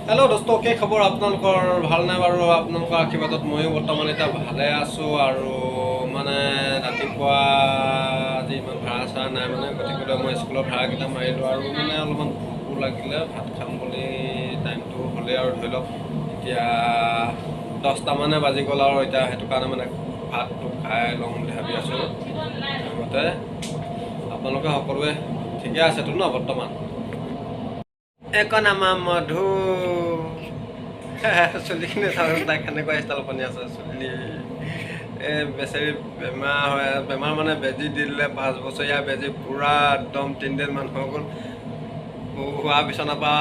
Hello' দোস্ত, কি খবৰ আপোনালোকৰ? ভাল নাই বাৰু? আপোনালোকৰ আশীৰ্বাদত ময়ো বৰ্তমান এতিয়া ভালে আছোঁ। আৰু মানে ৰাতিপুৱা আজি ইমান ভাড়া চাড়া নাই মানে, গতিকে মই স্কুলৰ ভাড়াকেইটা মাৰিলোঁ। আৰু মানে অলপমান ভোকো লাগিলে, ভাত খাম বুলি টাইমটো হ'লেই আৰু ধৰি লওক এতিয়া 10টামানে বাজি গ'ল। আৰু এতিয়া সেইটো কাৰণে মানে ভাতটো খাই ল'ম বুলি ভাবি আছোঁ। লগতে আপোনালোকে সকলোৱে ঠিকে আছেতো ন বৰ্তমান? একন আমাৰ মধু চুলিখিনি চাওঁ, তাই কেনেকুৱা ষ্টাইল বনি আছে চুলি। এই বেচেৰি বেমাৰ হয়, বেমাৰ মানে বেজী দি দিলে, 5 বছৰীয়া বেজী পূৰা একদম 3দিনমান হৈ গ'ল। শোৱা বিচনাৰ পৰা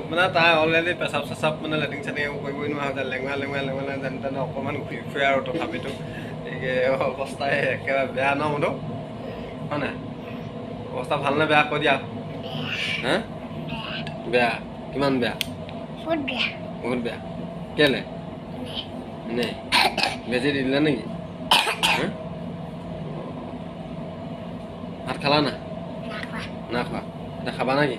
মানে তাই অলৰেডি পেচাব চেচাব মানে লেট্ৰিন চেটিং একো কৰিবই নোৱাৰা হৈ যায়, লেঙুৱাই লেঙুৱাই লেঙুৱাই যেনে তেনে অকণমান ঘূৰি ফুৰে আৰু তথাপিতো এই অৱস্থাই একেবাৰে বেয়া ন মধু? হয় নাই? অৱস্থা ভালনে বেয়া কৈ দিয়া। হা, বেয়া? কিমান বেয়া? বহুত বেয়া। কেলে নে বেজি দি দিলে নেকি? ভাত খালা না? না খোৱা। এতিয়া খাবা নেকি?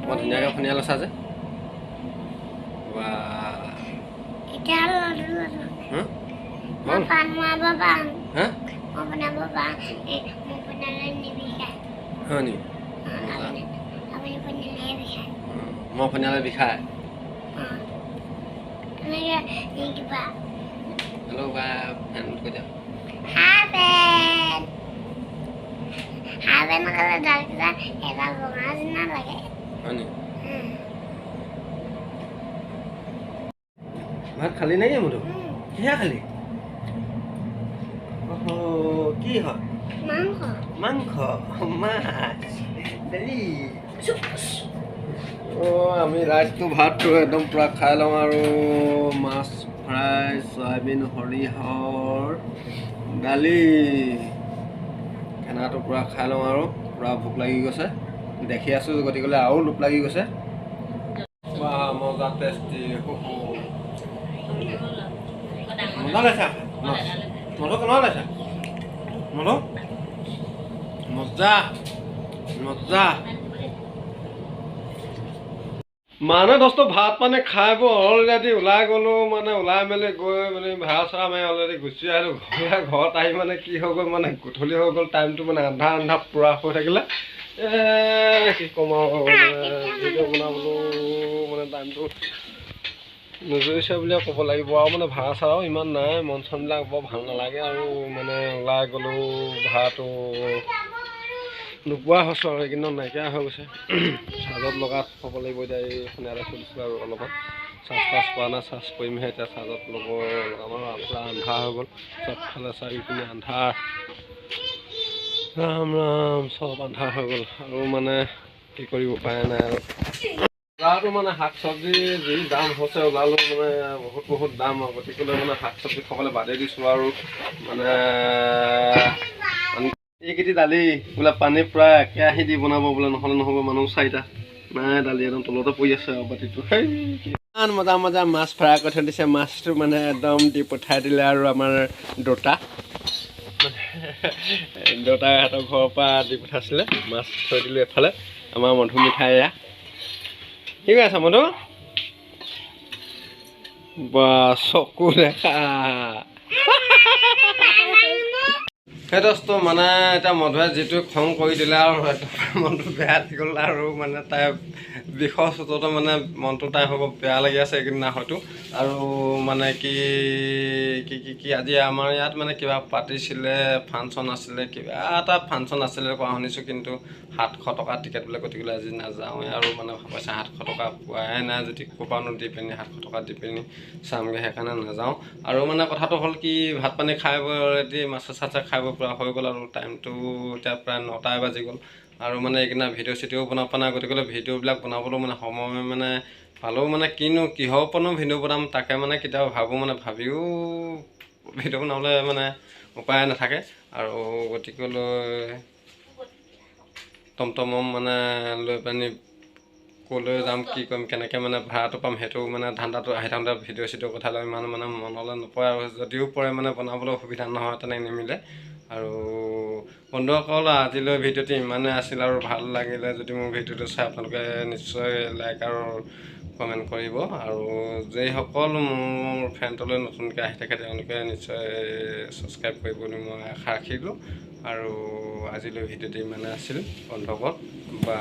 মই ধুনীয়াকৈ ফণিয়াই লৈছা যে। হয় নেকি? মই ফণিয়ালে বিষায়। হেল্ল' বা ফেন কৈ দিয়া। হয় নেকি? ভাত খালি নেকি মধু? কিহে খালি? কি হয়? মাংস, মাছ, দালি। অঁ, আমি ৰাইচটো ভাতটো একদম পূৰা খাই লওঁ। আৰু মাছ ফ্ৰাই, চয়াবিন, সৰিয়হৰ দালি, খানাটো পূৰা খাই লওঁ। আৰু পূৰা ভোক লাগি গৈছে, দেখি আছোঁ, গতিকেলৈ আৰু লোভ লাগি গৈছে। বা মজা টেষ্টি, মজা লাগিছে। মধু কেনেকুৱা লাগিছে? মধু মজা মজা। মানে দোস্ত ভাত পানী খাই বৈ অলৰেডি ওলাই গ'লোঁ, মানে ওলাই মেলি গৈ মানে ভাড়া চাড়া মাৰি অলৰেডি গুচি আহিলোঁ ঘৰলৈ। ঘৰত আহি মানে কি হৈ গ'ল, মানে গধূলি হৈ গ'ল, টাইমটো মানে আন্ধা আন্ধা পূৰা হৈ থাকিলে। কি ক'ম আৰু, মানে ভিডিঅ' বনাবলৈও মানে টাইমটো নুজুৰিছে বুলিয়ে ক'ব লাগিব। আৰু মানে ভাড়া চাড়াও ইমান নাই, মন চনবিলাক বৰ ভাল নালাগে। আৰু মানে ওলাই গ'লেও ভাড়াটো নোপোৱা হৈছোঁ আৰু এইকেইদিনত নাইকিয়া হৈ গৈছে। চাৰ্জত লগাই থ'ব লাগিব এতিয়া, এই সন্ধিয়াতে থৈ দিছিলোঁ আৰু অলপমান চাৰ্জ তাৰ্জ কৰা নাই, চাৰ্জ কৰিমহে এতিয়া। চাৰ্জত ল'ব লগাম আৰু পূৰা আন্ধাৰ হৈ গ'ল, চবফালে চাৰিপিনে আন্ধাৰ, ৰাম ৰাম চব আন্ধাৰ হৈ গ'ল। আৰু মানে কি কৰিব উপায় নাই। আৰু বজাৰতো মানে শাক চব্জি যি দাম হৈছে ওলালোঁ, মানে বহুত বহুত দাম আৰু গতিকেলৈ মানে শাক চব্জি খাবলৈ বাদেই দিছোঁ। আৰু মানে এইকেইটি দালি বোলে পানী প্ৰায় একেৰাহী দি বনাব বোলে, নহ'লে নহ'ব। মানুহ 4টা নাই, দালি একদম তলতে পৰি আছে আৰু বাতিটো। সেই ইমান মজা মজা মাছ ফ্ৰাই কৰি থৈ দিছে, মাছটো মানে একদম দি পঠাই দিলে। আৰু আমাৰ দেউতা দেউতাহঁতৰ ঘৰৰ পৰা দি পঠাইছিলে মাছ, থৈ দিলোঁ এফালে। আমাৰ মধু মিঠাই এয়া। কি কৰি আছা মধু? বা চকু দেখা। সেই দোস্ত মানে এতিয়া মধুৱে যিটো খং কৰি দিলে আৰু মনটো বেয়া লাগি গ'ল। আৰু মানে তাই বিষৰ চোটতে মানে মনটো তাই হ'ব বেয়া লাগি আছে এইকেইদিনা হয়তো। আৰু মানে কি কি কি কি আজি আমাৰ ইয়াত মানে কিবা পাতিছিলে, ফাংচন আছিলে, কিবা এটা ফাংচন আছিলে কোৱা শুনিছোঁ, কিন্তু 700 টকা টিকেট বোলে। গতিকেলৈ আজি নাযাওঁৱে আৰু মানে পইচা 700 টকা পোৱাই নাই, যদি ক'ৰপানো দি পিনি 700 টকা দি পিনি চামগৈ, সেইকাৰণে নাযাওঁ। আৰু মানে কথাটো হ'ল কি, ভাত পানী খাই বৈ অলৰেডি মাছে চাছে খাই বৈ পূৰা হৈ গ'ল। আৰু টাইমটো এতিয়া প্ৰায় 9টাই বাজি গ'ল। আৰু মানে এইকেইদিনা ভিডিঅ' চিডিঅ'ও বনাব পৰা নাই, গতিকেলৈ ভিডিঅ'বিলাক বনাবলৈও মানে সময় মানে পালেও মানে কিনো কিহৰ ওপৰতনো ভিডিঅ' বনাম তাকে মানে কেতিয়াবা ভাবোঁ, মানে ভাবিও ভিডিঅ' বনাবলৈ মানে উপায় নাথাকে। আৰু গতিকেলৈ টমটমম মানে লৈ পিনি ক'লৈ যাম, কি কৰিম, কেনেকৈ মানে ভাড়াটো পাম, সেইটো মানে ধান্দাটো আহি থাকোঁতে ভিডিঅ' চিডিঅ' কথা লৈ ইমান মানে মনলৈ নপৰে। আৰু যদিও পৰে মানে বনাবলৈ অসুবিধা নহয়, তেনেকৈ নিমিলে। আৰু বন্ধুসকল, আজিলৈ ভিডিঅ'টো ইমানেই আছিল। আৰু ভাল লাগিলে যদি মোৰ ভিডিঅ'টো চাই আপোনালোকে নিশ্চয় লাইক আৰু কমেণ্ট কৰিব। আৰু যিসকল মোৰ ফ্ৰেণ্ডলৈ নতুনকৈ আহি থাকে, তেওঁলোকে নিশ্চয় ছাবস্ক্ৰাইব কৰিব বুলি মই আশা ৰাখিলোঁ। আৰু আজিলৈ ভিডিঅ'টো ইমানে আছিল বন্ধুসকল, বা।